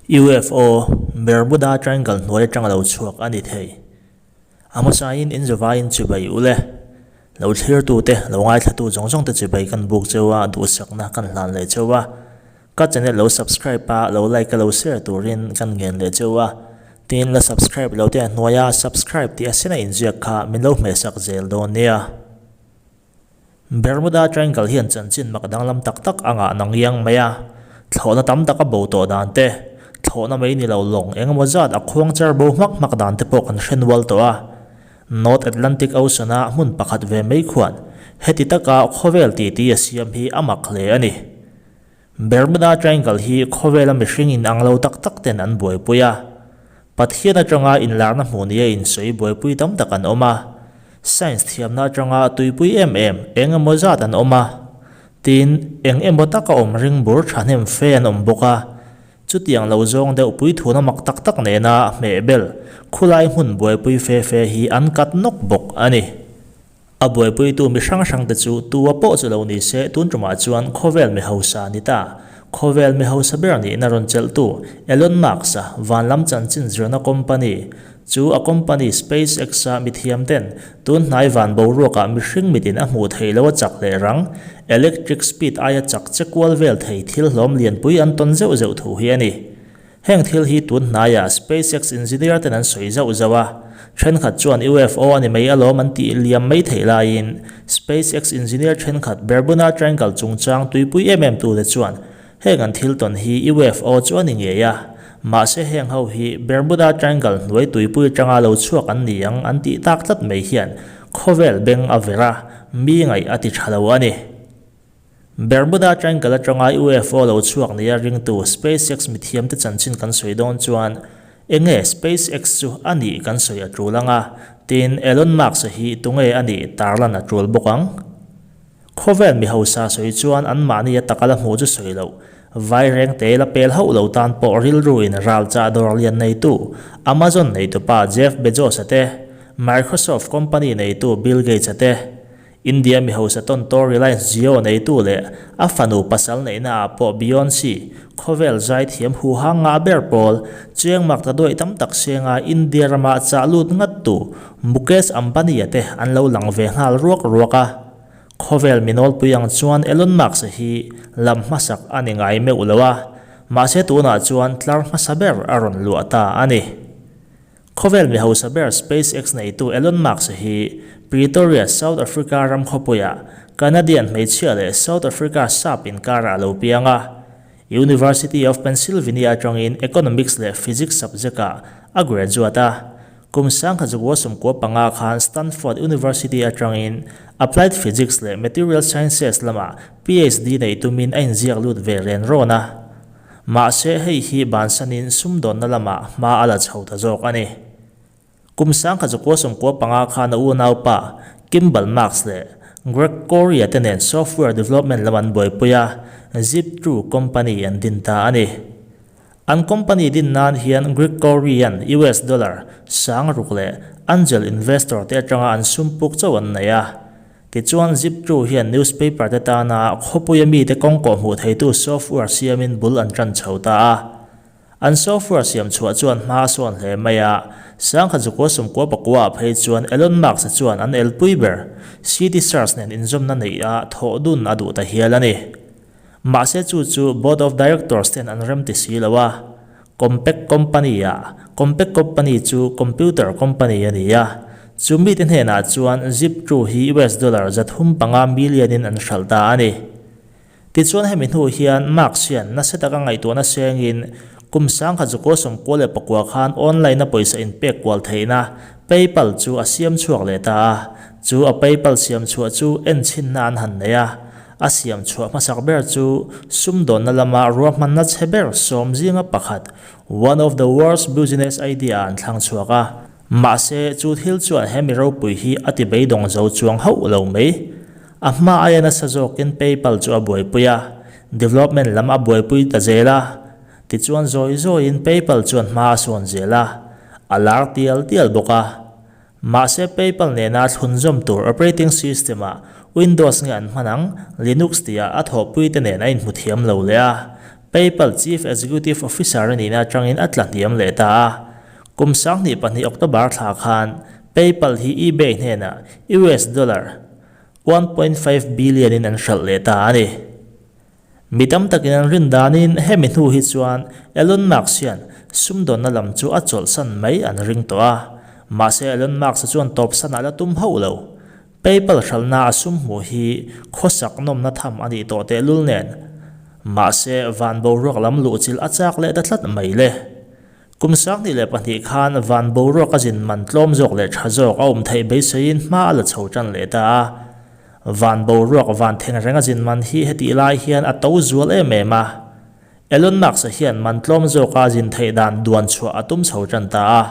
UFO, Bermuda Triangle hnuai atanga lo chhuak a ni thei. A hmasain in zavaiin chibai ule. Lo thlirtute, lo ngaithlatu zawng zawngte chibai kan buk cheu a, duhsakna kan hlan leh cheu a. Ka channel lo subscribe a, lo like a lo share turin kan ngen leh cheu a. Tin, la subscribe lo te a hnuaia subscribe tih a sena inziak kha min lo hmehsak zel dawn nia. Bermuda Triangle hian chanchin mak danglam tak tak a ngah nang iang mai a, thlawhna tam tak a bo tawh dan te, thlawhna mai ni lo lawng eng emaw zat a khuang char bo hmak hmak dan te pawh kan hre nual tawh a. North Atlantic Ocean-a hmun pakhat ve mai khuan heti taka khawvel titi a siam hi a mak hle a ni. Bermuda Triangle hi khawvela mihring in ang lo tak tak ten an buaipui a. Pathian atanga inlarna hmuh nia insawi buaipui tam tak an awm a. Science thiamna atanga tuipui em em eng emaw zat an awm a. Tin, eng emaw taka awm ring bur thahnem fe an awm bawk a. Chutiang lo zawng deuh puithuna mak tak tak nena hmehbel khulai hmun buaipui fe fe hi an kat nawk bawk a ni. A buaipuitu mi hrang hrangte chu tua pawh chu lo ni se, tun tumah chuan khawvel mi hausa ni ta. Khawvel mi hausa ber nihna rawn chelhtu Elon Musk-a van lam chanchin zirna company chu a company SpaceX-a mithiamten tun hnai van boruakah mihring mitin a hmuh theih loh a chak leh rang, electric speed aia chak che kual vel thei thil hlawm lianpui an tawn zeuh zeuh thu hi a ni. Heng thil hi tun hnaiah SpaceX engineer ten an sawi zauh zauh a, thenkhat chuan UFO a ni mai alawm an tih liam mai theih laiin SpaceX engineer thenkhat Bermuda Triangle chungchang tuipui em em tute chuan heng an thil tawn hi UFO chu a ni ngei a, mahse heng ho hi Bermuda Triangle hnuai tuipui atanga lo chhuak an ni ang an tih tak tlat mai hian khawvel beng a ver a, mi ngaih a ti tha lo a ni. Bermuda Triangle atanga UFO lo chhuak nia ringtu SpaceX mithiamte chanchin kan sawi dawn chuan enge SpaceX chu a nih kan sawi a tul ang a, tin Elon Musk-a hi tunge a nih tarlan a tul bawk ang. Khawvel mi hausa sawi chuan anmahni a taka la hmuh chu sawi loh, vairengte la pel hauh lo tan pawh rilruin ral chah dawr lian neitu Amazon neitupa Jeff Bezos-a te, Microsoft company neitu Bill Gates-a te, India mi hausa tawntaw Reliance Jio neitu leh a fanu pasal neihna ah pawh Beyonce, khawvel zaithiam huha ngah ber pawl, cheng mak ta duaih tam tak senga India rama chah lut ngat tu Mukesh Ambani-a te an lo lang ve nghal ruak ruak a. Khawvel mi nawlpui ang chuan Elon Musk-a hi lam hmasak a ni ngai meuh lo a, mahse tunah chuan tlar hmasa ber a rawn luah ta a ni. Khawvel mi hausa ber SpaceX neitu Elon Musk hi Pretoria, South Africa ram khawpuiah Canadian hmeichhia leh South Africa sap inkarah a lo piang a. University of Pennsylvania atangin Economics leh Physics subject-ah a graduate a. Kum 1995 khan Stanford University atangin Applied Physics leh Material Sciences lamah PhD neih tumin a inziak lut ve ren rawn a. Mahse hei hi bansanin sumdawnna lamah hma a la chho ta zawk a ni. Kum 1995 khan a unaupa Kimbal Musk leh Greg Korea te nen software development lam an buaipui a, Zip2 company an din ta a ni. An company din nan hian Greg Korean US dollar 6,000 leh angel investor te atanga an sum puk chauh an nei a. Tichuan Zip2 hian newspaper te tana khawpuia mite kawng kawh hmuh theitu software siamin bul an tan chho ta a. An software siam chhuah chuan hma a sawn hle mai a, 1999 ah phei chuan Elon Musk-a chuan an elpui ber City Search nen inzawmna neih a thawh dun a duh ta hial a ni. Mahse chu chu Board of Directors ten an remti si lo a, Compaq Company ah, Compaq Company chu computer company a ni a, chu mite hnenah chuan Zip2 hi US dollar 305 million in an hralh ta a ni. Tichuan hemi hnu hian Marks hian nasa taka ngaihtuahna sengin kum 1999 khan online a pawisa inpek kual theihna PayPal chu a siam chhuak leh ta a, chu a PayPal siam chhuah chu enchhinna an han nei a, A siam chhuah hmasak ber chu sumdawnna lama ruahmanna chhe ber sawm zinga pakhat, one of the worst business idea an thlang chhuak a. Mahse, chu thil chuan he mi ropui hi a ti beidawng zo chuang hauh lo mai. A hma aia nasa zawkin PayPal chu a buaipui a, development lam a buaipui ta zel a. Tichuan zawi zawiin PayPal chuan hma a sawn zel a, a lar tial tial bawk a. Mahse PayPal nena thlunzawm tur operating system-ah Windows nge an hman ang, Linux tihah a thawhpuite nen a inhmu thiam lo leh a. PayPal Chief Executive Officer a nihna atangin a tla hniam leh ta a. Kum 2002 October thla khan PayPal hi eBay hnenah US dollar 1.5 billion in an hralh leh ta a ni. Mi tam takin an rin danin hemi hnu hi chuan Elon Musk hian sumdawnna lam chu a chawlhsan mai an ring tawh a. Mahse Elon Musk-a chuan tawpsan a la tum hauh lo. PayPal hralhna a sum hmuh hi khawsak nawmna tham a nih tawh tehlul nen. Mahse van boruak lam luhchilh a chak leh ta tlat mai le. Kum 2002 khan van boruak a zin man tlawm zawk leh tha zawk a awm theih beiseiin hma a la chho tan leh ta a. Van boruak van theng reng a zin man hi hetih lai hian a to zual em em a. Elon Musk-a hian man tlawm zawka a zin theih dan duan chhuah a tum chho tan ta a.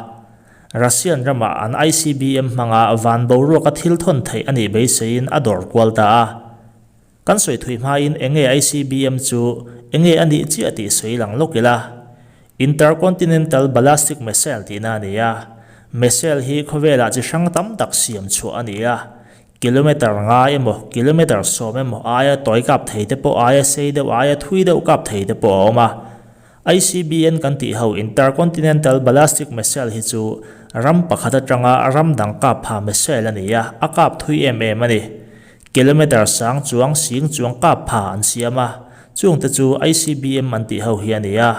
Russian ramah an ICBM hmanga van boruaka thil thawn theih a nih beiseiin a dawr kual ta a. Kan sawi thui hmain enge ICBM chu enge a nih chiah tih sawi lang lawk ila. Intercontinental Ballastic Missile tihna a ni a. Missile hi khawvelah chi hrang tam tak siam chhuah a ni a. Kilometer nga emaw, kilometer 10 emaw aia tawi kap thei te pawh aia sei deuh aia thui deuh kap thei te pawh a awm a. ICBN kan tih ho Intercontinental Ballastic Missile hi chu ram pakhat atanga ram dang kap pha missile a ni a, a kap thui em em a ni. Kilometer sang chuang sing chuang kap pha an siam a, chungte chu ICBM an tih ho hi a ni a.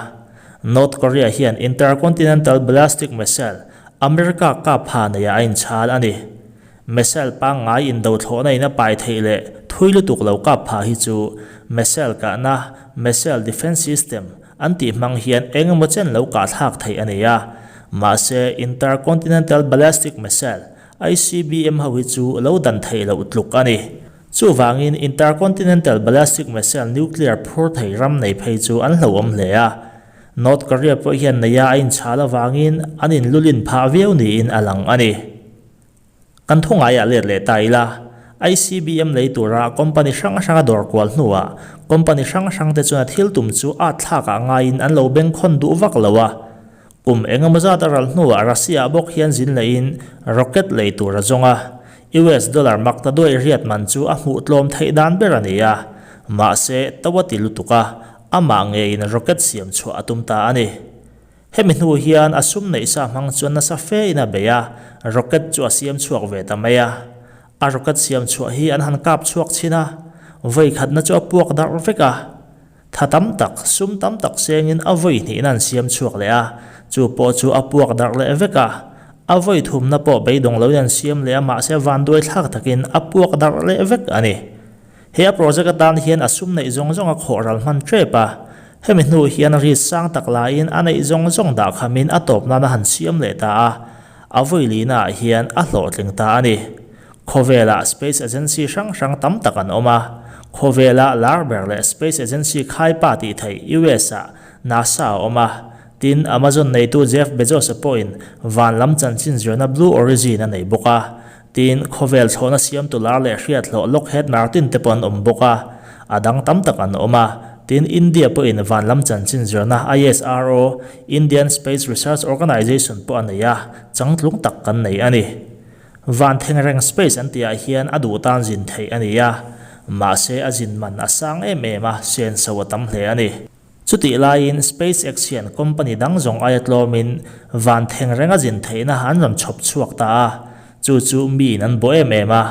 North Korea hian Intercontinental Ballastic Missile America kap pha neiah a inchhal a ni. Missile pangngai indothlawhna in a pai theih leh thui lutuk lo kap phah hi chu missile kahna, missile defense system, an tih hmang hian eng emaw chen lo kah thlak theih a ni a. Mahse, Intercontinental Ballistic Missile, ICBM, ho hi chu lo dan theih loh tluk a ni. Chuvangin Intercontinental Ballistic Missile nuclear phur thei ram nei phei chu an hlauhawm hle a. North Korea pawh hian neia a inchhal avangin an inlulin phah viau niin a lang a ni. Kan thu ngaiah let leh ta ila, ICBM lei tura company hrang hranga dawr kual hnuah company hrang hrang te chuan a thil tum chu at thlakah ngaiin an lo bengkhawn duh vak lo a. Kum engemaw zat a ral hnuah Russia ah bawk hian zin lehin rocket lei tur a zawng a, US dollar mak ta duai riat man chu a hmuh tlawm theih dan ber a ni a, mahse to a ti lutuk a, amah ngeiin rocket siam chhuah a tum ta a ni. Hemi hnu hian a sum neih sa hmang chuan nasa fe in a bei a, rocket chu a siam chhuak ve ta mai a. A rocket siam chhuah hi an han kap chhuak chhin a, vawi khatna chu a puak darh vek a. Tha tam tak, sum tam tak sengin a vawi hnihna an siam chhuak leh a, chu pawh chu a puak darh leh vek a. A vawi thumna pawh beidawng loin an siam leh a, mahse vanduai thlak takin a puak darh leh vek a ni. He a project atan hian a sum neih zawng zawng a khawh ral hman tep a, hemi hnu hian risk sang tak laiin a neih zawng zawng dah khamin a tawp nan a han siam leh ta a, a vawi lihna ah hian a hlawhtling ta a ni. Khawvelah space agency hrang hrang tam tak an awm a, khawvela lar ber leh space agency khaipa tih theih US ah NASA a awm a, tin Amazon neitu Jeff Bezos-a pawhin van lam chanchin zirna Blue Origin a nei bawk a, Tin, khawvel thlawhna siamtu lar leh hriathlawh Lockheed Martin te pawh an awm bawk a, a dang tam tak an awm a. Tin, India pawhin van lam chanchin zirna ISRO, Indian Space Research Organisation, pawh a nei a, changtlung tak kan nei a ni. Van thengreng space an tihah hian a duh tan zin theih a ni a, mahse a zin man a sang em em a, senso a tam hle a ni. Chutih laiin SpaceX hian company dang zawng aia tlawmin van theng renga zin theihna an rawn chhawp chhuak ta a, chu chu miin an bawh em em a.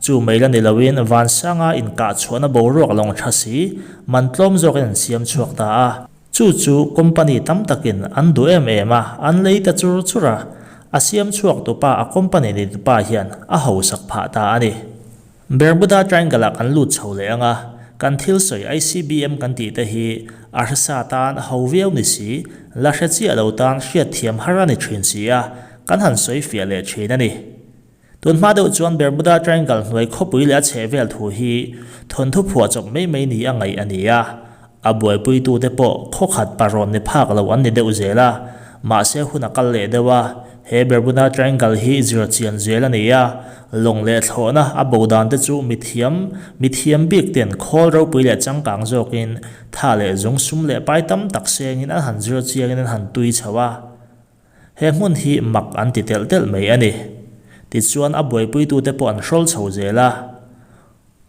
Chu mai la ni loin van sanga inkah chhuahna boruak lawng tha si man tlawm zawkin an siam chhuak ta a. Chu chu company tam takin an duh em em a, an lei ta chur chur a. A siam chhuak tupa a company neitupa hian a hausak phah ta a ni. Bermuda Triangle-ah kan lut chho leh ang a, kan thil sawi ICBM kan tih te hi a hresa tan ho viau ni si, la hre chiah lo tan hriatthiam har a ni thin si a, kan han sawi fiah leh thin a ni. Tun hma deuh chuan Bermuda Triangle hnuai khawpui leh a chhehvel thu hi thawnthu phuahchawp mai mai ni a ngaih a ni a, A buaipuitute pawh khawkhat parawn ni phak lo an ni deuh zel a, mahse hun a kal leh deuh a, he Bermuda Triangle hi zir chian zel a ni a, lawng leh thlawhna a bo dan te chu mithiam mithiam bik ten khawl ropui leh changkang zawkin tha leh zung sum leh pai tam tak sengin an han zir chiangin an han tui chho a. He hmun hi mak an ti telh telh mai a ni. Tichuan a buaipuitute pawh an hrawl chho zel a.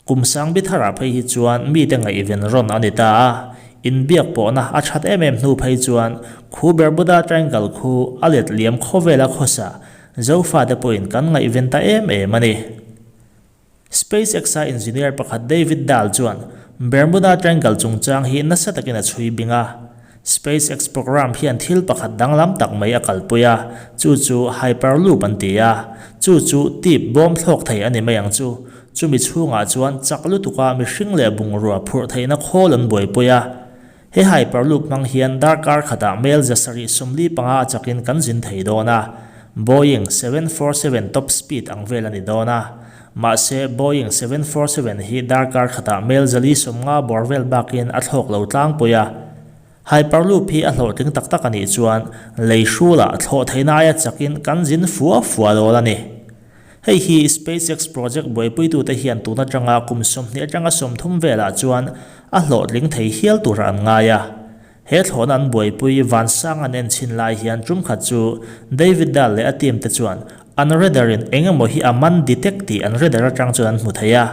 Kum sang bi tharah phei hi chuan mite ngaihven rawn a ni ta a, Inbiak pawhna a that em em hnu phei chuan khu Bermuda Triangle khu a let liam khawvela khawsa Zofate pawhin kan ngaihven ta em em a ni. SpaceX-a engineer pakhat David Dahl chuan Bermuda Triangle chungchang hi nasa takin a chhui bing a. SpaceX program hian thil pakhat danglam tak mai a kalpui a, chu chu Hyperloop an ti a. Chu chu tip bawm thlawk thei a ni mai ang chu. Chumi chhungah chuan chak lutuka mihring leh bungrua phurh theihna khawl an buaipui a. He Hyperloop hmang hian darkar khatah mel 745 a chakin kan zin thei dawn a, Boeing 747 top speed ang vel a ni dawn a. Mahse, Boeing 747 hi darkar khatah mel 450 bawr vel bakin a thlawk lo tlangpui a. Hyperloop hi a hlawhtling tak tak a nih chuan lei hrulah thlawh theihna aia chakin kan zin fua fua dawn a ni. Hei hi SpaceX project buaipuitute hian tun atanga kum 20 atanga 30 velah chuan a hlawhtling thei hial turah an ngai a. He thlawhna an buaipui vansang an en chhin lai hian tum khat chu David Dahl leh a team te chuan an radar in eng emaw hi a man detect tih an radar atang chuan an hmu thei a.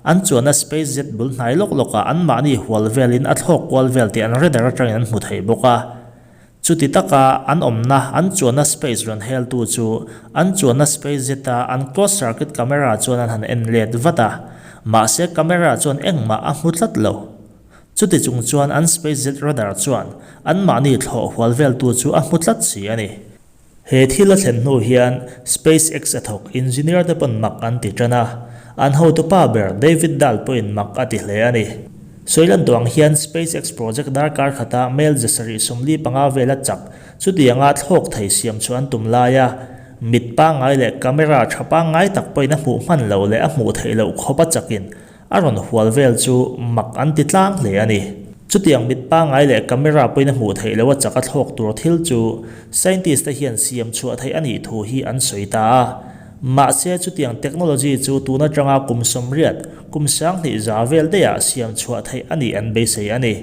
An chuanna space jet bul hnai lawk lawkah anmahni hual velin a thlawk kual vel tih an radar atangin an hmu thei bawk a. Chuti taka an awmna, an chuanna space rawn heltu chu an chuanna space zeta an closed circuit camera chuan an han en let vat a, mahse camera chuan engmah a hmu tlat lo. Chuti chung chuan an space jet radar chuan anmahni thlawh hual veltu chu a hmu tlat si a ni. He thil a thlen hnu hian SpaceX a thawk engineer te pawn mak an ti tan a, an hotupa ber David Dahl pawhin mak a ti hle a ni. Sawilan tawh ang hian SpaceX project darkar khata mel 745 vela chak chutianga thlawk thei siam chu an tum lai a, mit pangngai leh camera tha pangngai tak pawhin a hmuh hman loh leh a hmuh theih loh khawp a chakin A rawn hual vel chu mak an ti tlang hle a ni. Chutiang mit pangngai leh camera pawhin a hmuh theih loh a chak a thlawk tur thil chu scientist te hian siam chhuah theih a nih thu hi an sawi ta a. Mahse chutiang technology chu tun atanga kum 80, kum 2000 vel daihah siam chhuah theih a nih an beisei a ni.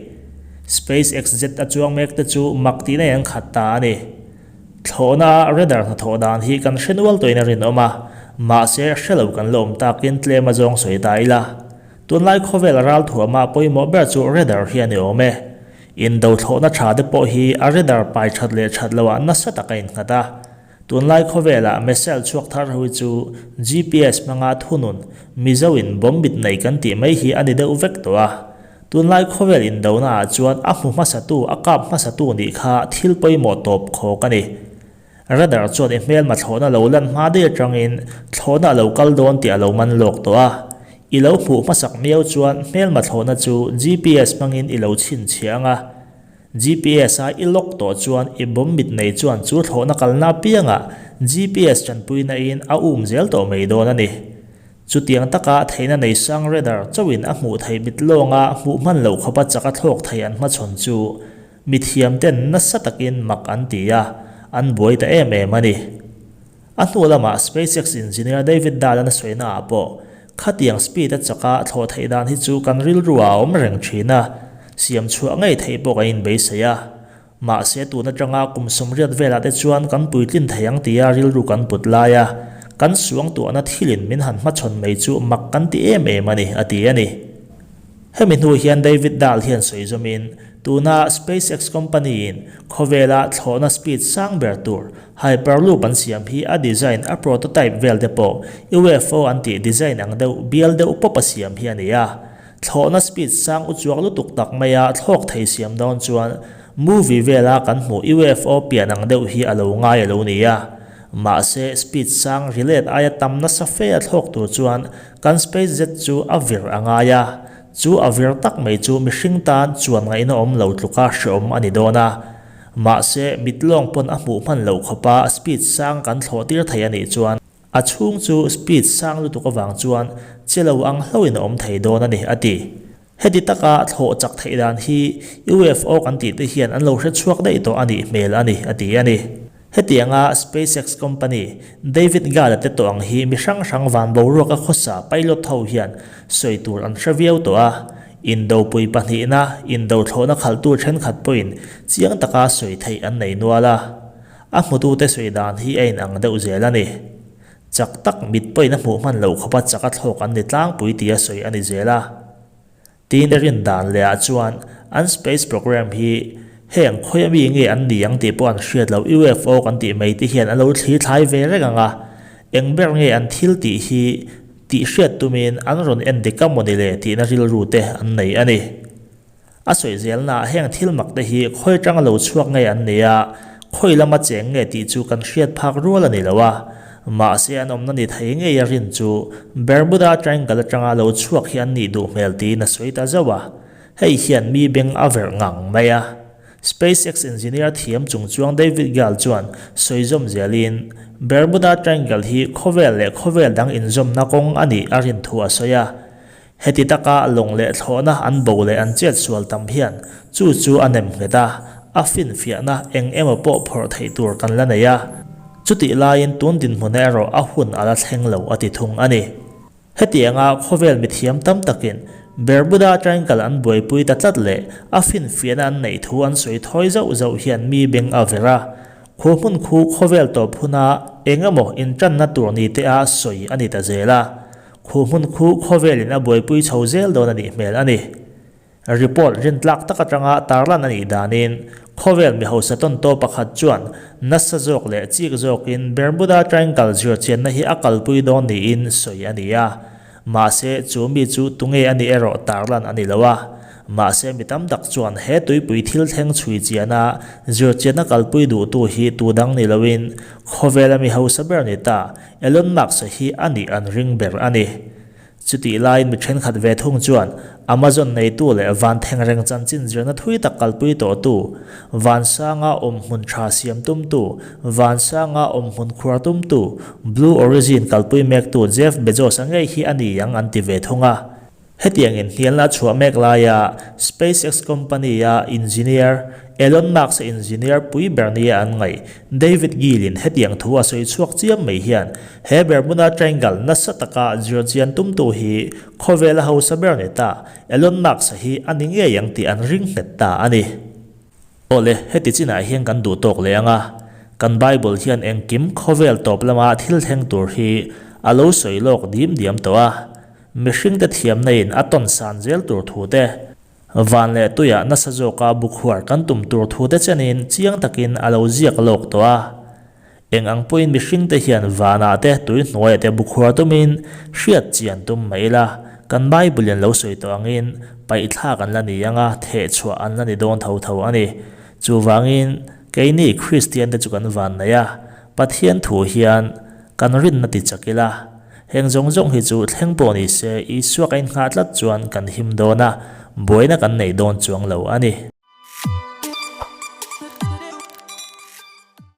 SpaceX jet a chuang mek te chu mak tihna in an khat ta a ni. Thlawhna a radar hnathawh dan hi kan hre nual tawhin a rinawm a, mahse hre lo kan la awm takin tlem a zawng sawi ta ila. Tunlai khawvel ral thuama pawimawh ber chu radar hi a ni awm e. Indo thlawhna tha te pawh hi a radar pai that leh that loah nasa tak a innghat a. Tunlai khawvelah missile chhuak thar ho hi chu GPS hmanga thunun Mizo in bomb mit nei kan tih mai hi a ni deuh vek tawh a. Tunlai khawvel indona ah chuan a hmu hmasatu, a kap hmasatu nih kha thil pawimawh tawp khawk a ni. Radar chuan i hmelma thlawhna lo lan hma daih atangin thlawhna a lo kal dawn tih a lo man lawk tawh a. I lo hmuh hmasak miau chuan hmelma thlawhna chu GPS hmangin i lo chhinchhiah ang a. GPS a i lock tawh chuan i bomb mit nei chuan chu thlawhna kalna apiangah GPS tanpuina in a um zel tawh mai dawn a ni. Chutiang taka theihna nei sang radar chauhin a hmuh theih mit lawnga hmuh hman loh khawpa chak a thlawk thei an hmachhawn chu mithiamten nasa takin mak an ti a, an buai ta em em a ni. A hnu lamah SpaceX engineer David Dahl-a'n a sawina ah pawh khatiang speed a chaka thlawh theih dan hi chu kan rilru ah a awm reng thin a, siam chhuah ngei theih pawh kan inbeisei a. Mahse tun atanga kum 80 velah te chuan kan puitlin thei ang tia rilru kan put lai a, kan suangtuahna thilin min han hmachhawn mai chu mak kan ti em em a ni, a ti a ni. Hemi hnu hian David Dahl hian sawi zawmin, tuna SpaceX company-in khawvela thlawhna speed sang ber tur Hyperloop an siam hi a design a prototype vel te pawh UFO an tih design ang deuh bial deuh pawp a siam hi a ni a. Thlawhna speed sang uchuak lutuk tak maia thlawk thei siam dawn chuan movie vela kan hmuh UFO pian ang deuh hi a lo ngai a lo ni a. Mahse speed sang rilet aia tam nasa fe a thlawk tur chuan kan space jet chu a vir a ngai a. Chu a vir tak mai chu mihring tan chuan ngaihna awm lo tluka hreawm a ni dawn a. Mahse mit lawng pawn a hmuh hman loh khawpa speed sang kan thlawh tir thei a nih chuan A chhung chu speed sang lutuk avang chuan che lo ang hlauhin a awm thei dawn a ni, a ti. Heti taka thlawh chak theih dan hi UFO kan tih te hian an lo hre chhuak daih tawh a nih hmel a ni, a ti a ni. Hetianga SpaceX company David Gale te tawh ang hi mi hrang hrang van boruaka khawsa pilot ho hian sawi tur an hre viau tawh a, indopui pahnihna indo thlawhna khalhtu thenkhat pawhin chiang taka sawi theih an nei nual a. A hmutute sawi dan hi a inang deuh zel a ni. Chak tak mit pawhin a hmuh hman loh khawpa chak a thlawk an ni tlangpui tia sawi a ni zel a. Tiin a rin dan leh ah chuan an space program hi heng khawi ami nge an ni ang tih pawh an hriat loh UFO kan tih mai te hian a lo thli thlai ve reng ang a, eng ber nge an thil tih hi tih hriat tumin an rawn en dik a mawni le tihna rilru te an nei a ni. A sawi zelnaah heng thil mak te hi khawi atanga lo chhuak nge an ni a, khawi lama cheng nge tih chu kan hriat phak rual a ni lo a. Mahse an awmna ni thei ngei a rin chu Bermuda Triangle atanga lo chhuak hi an nih duh hmel tiin a sawi ta zauh a. Hei hian mi beng a verh ngang mai a. SpaceX engineer thiam chungchuang David Gale chuan sawi zawm zelin Bermuda Triangle hi khawvel leh khawvel dang inzawmna kawng a nih a rin thu a sawi a. Heti taka lawng leh thlawhna an bo leh an chet sual tam hian chu chu a nem nghet a, a finfiahna eng emaw pawh phawrh theih tur kan la nei a. Chutih laiin tun dinhmun erawh a hun a la thleng lo a ti thung a ni. Hetianga khawvel mithiam tam takin Bermuda Triangle an buaipui ta tlat leh a finfiahna an neih thu an sawi thawi zauh zauh hian mi beng a ver a. Khu hmun khu khawvel tawp huna eng emaw intanna tur ni te a sawi a ni ta zel a. Khu hmun khu khawvelin a buaipui chho zel dawn a nih hmel a ni. Report rintlak tak atanga tarlan a nih danin khawvel mi hausa tawntaw pakhat chuan nasa zawk leh chik zawkin Bermuda Triangle zirchianna hi a kalpui dawn niin sawi a ni a. Mahse, chu mi chu tunge a nih erawh tarlan a ni lo a. Mahse, mi tam tak chuan he tuipui thil thleng chhui chiana zirchianna kalpui duhtu hi tu dang ni loin khawvela mi hausa ber ni ta Elon Musk-a hi a nih an ring ber a ni. Chutih laiin mi thenkhat ve thung chuan Amazon neitu leh van thengreng chanchin zirna thui tak kalpui tawhtu, Vansanga awm hmun tha siam tumtu, Vansanga awm hmun khuar tumtu, Blue Origin kalpui mektu Jeff Bezos-a ngei hi a ni ang an ti ve thung a. Hetiang inhnialna a chhuah mek laia SpaceX company-a engineer, Elon Musk-a engineer pui ber nia an ngaih, David Gill-in hetiang thu a sawi chhuak chiam mai hian he Bermuda Triangle nasa taka zirchian tumtu hi khawvela hausa ber ni ta, Elon Musk-a hi a ni ngei ang tih an ring nghet ta a ni. Awle, heti chinah hian kan duh tawk leh ang a, kan Bible hian engkim khawvel tawp lama thil thleng tur hi a lo sawi lawk dim diam tawh a, Mihringte thiamna in a tawn san zel tur thu te, van leh tuiah nasa zawka bukhuar kan tum tur thu te chenin chiang takin a lo ziak lawk tawh a. Eng ang pawhin mihringte hian vanah te tui hnuaiah te bukhuar tumin hriat chian tum mai ila, kan Bible in lo sawi tawh angin paihthlak an la ni anga thehchhuah an la ni dawn tho tho a ni. Chuvangin keini Kristian te chu kan van nei a, Pathian thu hian kan rinna ti chak ila, heng zawng zawng hi chu thleng pawh ni se Isua ka innghah tlat chuan kan him dawn a, buaina kan nei dawn chuang lo a ni.